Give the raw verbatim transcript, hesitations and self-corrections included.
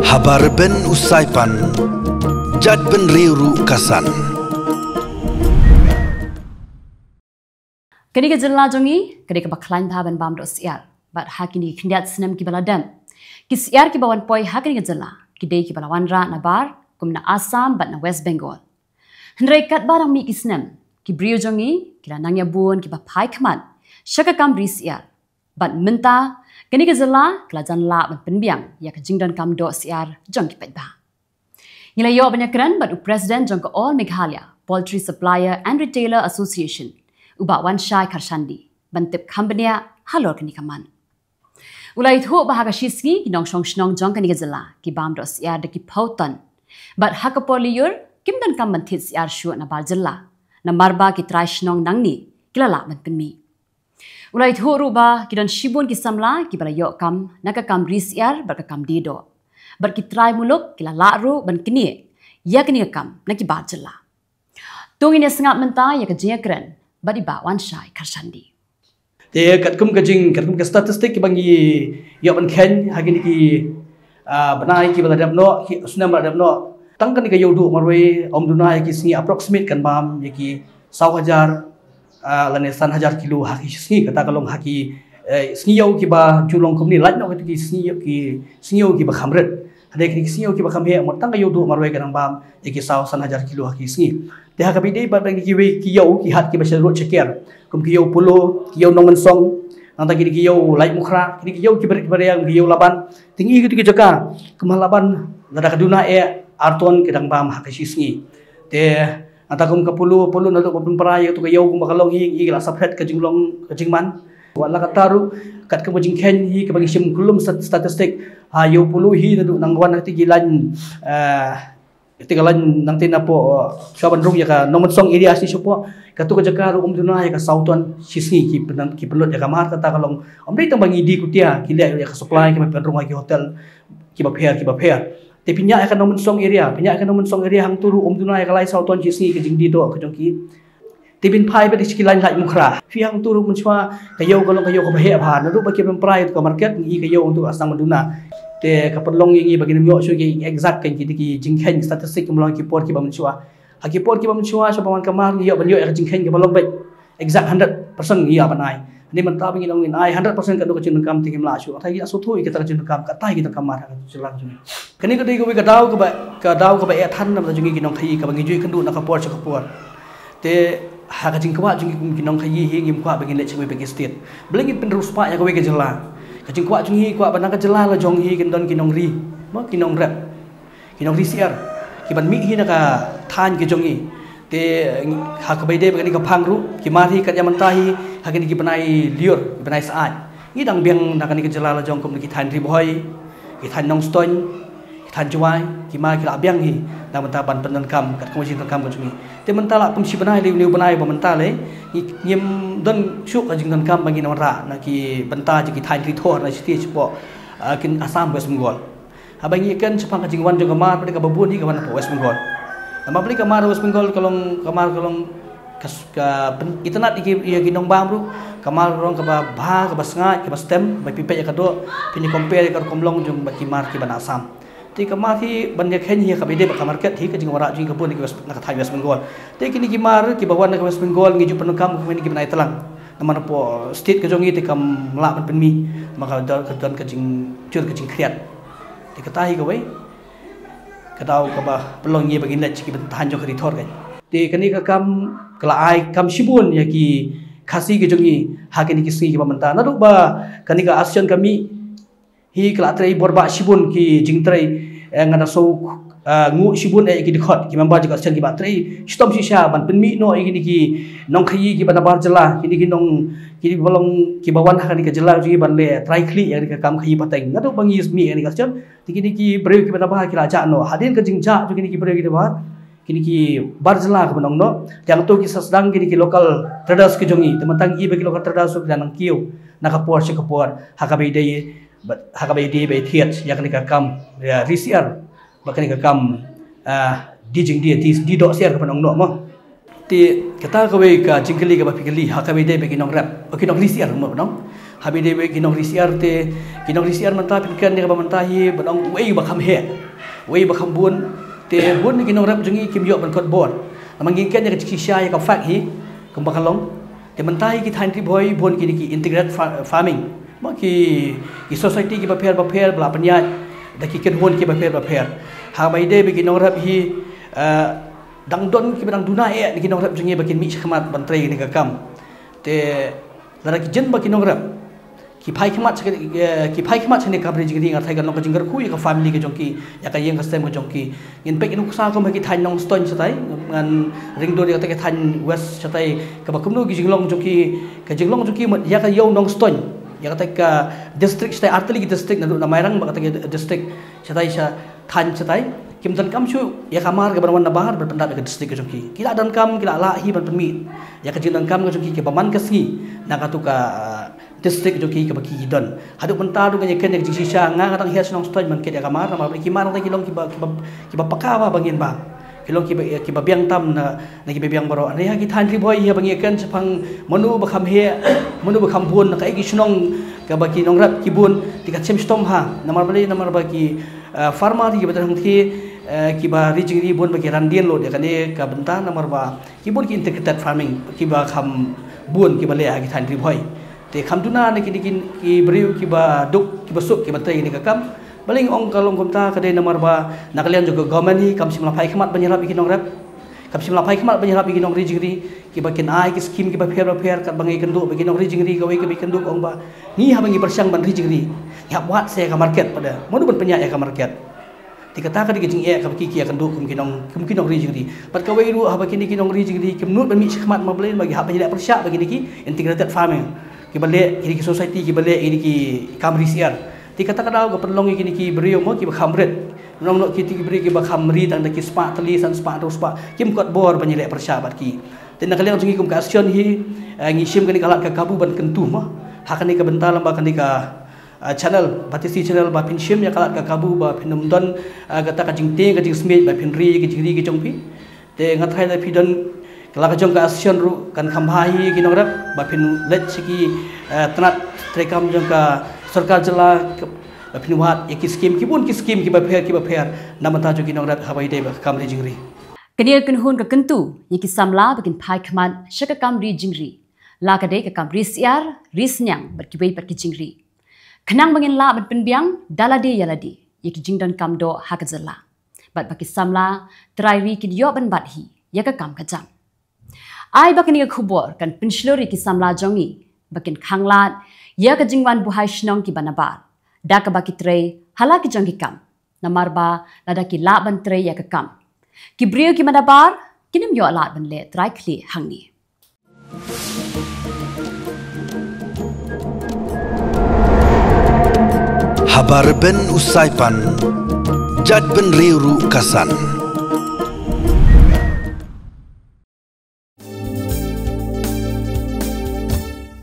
Haba rben u saipan, jat bynriew ruh ka san. Kane ka jylla jong ngi, kane kaba khlaiñ bha ban bam doh syiar. Bad ha kine ki khyndiat snem kiba la dep, ki syiar kiba wan poi ha kane ka jylla ki dei kiba la wanrah nabar kum na Assam bad na West Bengal. Hynrei katba dang mih ki snem, ki briew jong ngi ki la nang ïa bun kiba phai khmat sha ka kam ri syiar. Bad mynta, kane ka jylla ka la jan lah ban pynbiang ïa ka jingdonkam doh syiar jong ki paidbah. Ngi la ïoh ban ïakren bad u President jong ka All Meghalaya Poultry Supplier and Retailer Association, u Bah Wanshai Kharshandi, ban tip kham bniah halor kane ka mat. U la ïathuh ba ha ka shi sngi ki nongshong shnong jong kane ka jylla ki bam doh syiar da ki phew ton. Bad ha ka por lyiur kim donkam ban thied syiar shuh nabar jylla, namar ba ki trai shnong nangne ki la lah ban pynmih. U la ïathuh ruh ba ki don shibun ki samla kiba la ïoh kam na ka kam ri syiar bad ka kam die doh. Bad ki trai muluk ki la lah ruh ban knieh ïa kane ka kam na ki bar jylla. To ngin ïa sngap mynta ïa ka jingïakren bad i Bah Wanshai Kharshandi. Te katkum ka jing, katkum ka statistic kiba ngi ïoh ban kheiñ ha kine ki, ah, bnai kiba la dep noh, ki snem ba la dep noh. Tang kane ka ïew duh marwei ym duna ïa ki sngi, approximate kan bam ïa ki saw hajar, ah, lane san hajar kilo ha ki sngi, kata ka long ha ki, eh, sngi ïew kiba ju long kumne, lait noh kata ki sngi ïew, ki sngi ïew kiba kham rit. Hadien kine ki sngi ïew kiba kham heh, mo tang ka ïew duh marwei ka dang bam ïa ki saw san hajar kilo ha ki sngi. Te ha kaba ïadei bad kine kiwei ki ïew, ki hat kiba sha rud sha ker, kum ki ïew Polo, ki ïew Nongmynsong, nangta kine ki ïew Laitumkhrah, kine ki ïew kiba rit kiba riang, ki ïew Laban. Te ngi ïohi kito ki jaka, kum ha Laban, lada ka duna eh ar ton ki dang bam ha ka shi sngi. Te nangta kum ka Polo, Polo naduh ba pynpra ïa kato ka ïew kumba ka long hi, ngi la separate ka jinglong ka jingman. Wat la katta ruh, katkum ka jingkheiñ hi kaba ngi shim kullum stat-, statistic, ha ïew Polo hi naduh nang wan na kata ki lain, eh, kata ka lain nangta napoh, eh, shuwa ban rung ïa ka Nongmynsong area shi shapoh. Kato ka jaka ruh ym duna ïa ka saw ton shi sngi ki pyn-, ki pynlut ïa ka mar, kata ka long ym dei tang ba ngi die Kutia, ki leh ïa ka supply kiba pynrung ha ki hotel kiba pher kiba pher. Te pynïaid ïa ka Nongmynsong area, pynïaid ïa ka Nongmynsong area hangto ruh ym duna ïa ka lai saw ton shi sngi ka jingdie doh ka jong ki. Te phin phai beit sha ki lain Laitumkhrah. Phi hangto ruh mynshuwa ka ïew ka long ka ïew kaba heh bha. Naduh ba ki pynpra ïa ka market, ngi ka ïew hangto ka sdang ban duna. Te ka pynlong ïa ngi ba ngin ym ïoh shuh ki exact, ki, ki jingkheiñ statistic kumba long ki por kiba mynshuwa. Ha ki por kiba mynshuwa, shuwa ba wan ka mar ngi ïoh ban ïoh ïa ka jingkheiñ kaba long beit. Exact hundred percent ngi ïa ban ai. Hynrei mynta ba ngi long ngin ai hundred percent katno ka jingdonkam te ngim lah shuh. Kata ngi la sngewthuh ïa kata ka jingdonkam, kata ka jingdonkam mar ha ka jylla ka jong ngi. Kane ka dei kawei ka daw kaba, ka daw kaba eh than na ka bynta jong ngi ki nongkhaïi kaba ngi ju ïakynduh na ka por sha ka por. Te ha ka jingkwah jong ngi kum ki nongkhaïi hi ngim kwah ba ngin leit sha kiwei pat ki state. Balei ngin pynriewspah ïa kawei ka jylla. Ka jingkwah jong ngi kwah ba na ka jylla la jong hi kin don ki nongri, mo, ki nongrep, ki nongri syiar kiban mih hi na ka thaiñ ka jong ngi. Te ha kaba ïadei bad kane ka phang ruh, ki mar hi kat ïa mynta hi, ha kine ki bnai lyiur, ki bnai syaid, ngi dang biang na kane ka jylla la jong kum na ki thaiñ Ri Bhoi, ki thaiñ Nongstoiñ, ki thaiñ Jowai, ki mar ki la biang hi na ka bynta ban pyndonkam katkum ka jingdonkam ka jong ngi. Te mynta la kum shi bnai lei, une u bnai ba mynta lei, ngi, ngim don shuh ka jingdonkam ba ngin wanrah na ki bynta jong ki thaiñ Ri Thor na shiti shapoh, ah, kin Assam, West Bengal. Haba ngi ïakren shaphang ka jingwan jong ka mar, balei kaba bun hi ka wan napoh West Bengal. Namar balei ka mar West Bengal ka long, ka mar ka long ka s-, ka pyn-, itynnad ïa ki, ïa ki nongbam ruh, ka mar ka long kaba bha, kaba sngaid, kaba stem, ba phi peit ïa ka doh, phin ïa compare ïa ka rukom long jong bad ki mar kiba na Assam. Te ka mar hi ban ïakheiñ hi ha kaba ïadei bad ka market hi ka jingwanrah jong ngi ka bun na ki West, na ka thaiñ West Bengal. Te kine ki mar kiba wan na ka West Bengal ngi ju pyndonkam kumne ki bnai tlang. Namar napoh state ka jong ngi te kam lah ban pynmih, namar ka don, ka don ka jingjur ka jingkhriat. Te kata hi kawei ka daw kaba pynlong ïa ngi ba ngin leit sha ki bynta jong ka Ri Thor kein. Te kane ka kam ka la ai kam shibun ïa ki Khasi ka jong ngi ha kine ki sngi kiba mynta. Naduh ba kane ka ASEAN ka mih hi ka la trei bor ba shibun ki jingtrei, eh, nga da sngew, eh, nguh shibun eh ki dkhot ki member jong ka ASEAN kiba trei shitom shisha ban pynmih noh ïa kine ki nongkhaïi kiba nabar jylla, kine ki nong, kiba long kiba wan ha kane ka jylla jong ngi ban leh trai khlieh ïa kane ka kam khaïi pateng. Naduh ba ngi mih ïa kane ka ASEAN, te kine ki briew kiba nabar ki la jah noh. Hadien ka jingjah jong kine ki briew kiba nabar, kine ki bar jylla kaba nongnoh, te hangto ki sa sdang kine ki local traders ki jong ngi. Te mynta ngi i ba ki local traders ki dang nang kiew na ka por sha ka por ha kaba ïadei bad, ha kaba ïadei bad ïa thied ïa kane ka kam, ïa, ri syiar bad kane ka kam, ah, die jingdie, die, die doh syiar kaba nongnoh mo. Te kata kawei ka jingkylli kaba phi kylli ha kaba ïadei bad ki nongrep, ki nongri syiar mo nong. Ha kaba ïadei bad ki nongri syiar te, ki nongri syiar mynta phin kren ïa kaba mynta hi ban ong uei ba kham heh, uei ba kham bun. Te bun ki nongrep jong ngi kim ïoh ban kot bor. Namar ngi kren ïa ka jingshisha ïa ka fact hi kumba ka long. Te mynta hi ki thaiñ Ri Bhoi bun kine ki integrated fa- farming. Mo ki, ki society kiba pher ba pher ba la pynïaid da ki kynhun kiba pher ba pher. Ha kaba ïadei bad ki nongrep hi, eh, dang don kiba dang duna eh na ki nongrep jong ngi ba kin mih shakhmat ban trei kane ka kam. Te lada ki jin ba ki nongrep ki phai khmat sha, eh, ki phai khmat sha kane ka kam ri jingri, nga tharai kan long ka jingkyrkhu ïa ka family ka jong ki, ïa ka ïing ka sem ka jong ki. Ngin peit nuksa kum ha ki thaiñ Nongstoiñ shatai, ngan ring dur ïa kata ka thaiñ West shatai, kaba kumno ki jinglong jong ki, ka jinglong jong ki mut ïa ka ïew Nongstoiñ, ïa kata ka district shatai, artylli ki district, naduh na Mairang bad kata ka district shatai, sha thaiñ shatai, kim donkam shuh ïa ka mar kaba wan nabar ban pyndap ïa ka district ka jong ki. Ki la donkam, ki la lah hi ban pynmih ïa ka jingdonkam ka jong ki kaba man ka sngi na katu ka, ah, district jong ki kaba ki don. Haduh mynta ruh ngan ïakren ïa ka jingshisha, nga nga dang heh sha Nongstoiñ ban kit ïa ka mar, namar ba ki mar tang ki long kiba, kiba, kiba paka ba, ba ngin bam. Ki long kiba, kiba biang tam na, na kiba biang baroh. Hynrei ha ki thaiñ Ri Bhoi hi haba ngi ïakren shaphang mano ba kham heh, mano ba kham bun, na kaei ki shnong kaba ki nongrep ki bun, te ka shem shitom ha. Namar balei, namar ba ki, eh, farmer kiba don hangthie, eh, kiba ri jingri bun ba ki randien lut ïa kane ka bynta, namar ba ki bun ki integrated farming kiba kham bun kiba leh ha ki thaiñ Ri Bhoi. Te kham duna na kine ki, ki briew kiba duk kiba suk kiba trei kane ka kam. Balei nga ong ka long kumta, ka dei namar ba na ka liang jong ka government hi kam shym la phai khmat ban ïarap ïa ki nongrep, kam shym la phai khmat ban ïarap ïa ki nongri jingri, kiba kin ai ki skim kiba pher ba pher. Katba ngi kynduh bad ki nongri jingri, kawei kaba kynduh ka ong ba ngi haba ngi pyrshang ban ri jingri, ngi hap wad sa ïa ka market pat, mano ban pynïaid ïa ka market. Te kata ka dei ka jingeh kaba ki, ki ïakynduh kum ki nong, kum ki nongri jingri. Bad kawei ruh, haba kine ki nongri jingri kim nud ban mih shakhmat, namar balei, ba ki hap ban ïaleh pyrshah bad kine ki integrated farming kiba leh, kine ki society kiba leh kine ki kam ri syiar. Te kata ka daw ka pynlong ïa kine ki briew mo kiba kham rit. Nong noh kine ki briew kiba kham ri tang da ki spah tylli, san spah, hynriew spah, kim kot bor ban ïaleh pyrshah bad ki. Te na ka liang jong ngi kum ka association hi, eh, ngi shim kane ka lad ka kabu ban kyntu mo ha kane ka bynta, lem bad kane ka, ah, channel, Batesi channel, ba phin shim ïa ka lad ka kabu, ba phin ym don, ah, kata ka jingtieng ka jingsmiej, ba phin ri ïa ka jingri ka jong phi. Te nga tharai lada phi don ka lad ka jong ka association ruh kan kham bha hi ïa ki nongrep, ba phin leit sha ki, ah, tnat treikam jong ka sorkar jylla, ba phin wad ïa ki skim, ki bun ki skim kiba pher kiba pher na bynta jong ki nongrep haba ïadei bad ka kam ri jingri. Kane ka kynhun ka kyntu ïa ki samla ba kin phai khmat sha ka kam ri jingri, la ka dei ka kam ri syiar, ri sniang bad kiwei pat ki jingri, khnang ba ngin lah ban pynbiang da lade ïa lade ïa ki jingdonkam doh ha ka jylla, bad ba ki samla trai ri kin ïoh ban bat hi ïa ka kam ka jam. Ai ba kane ka khubor kan pynshlur ïa ki samla jong ngi ba kin khanglad ïa ka jingwan buhai shnong kiba nabar, da kaba ki trei ha la ki jong ki kam, namar ba lada ki lah ban trei ïa ka kam, ki briew kiba nabar kin ym ïoh lad ban leh trai khlieh hangne. Haba rben u saipan, jait bynriew ruh ka san.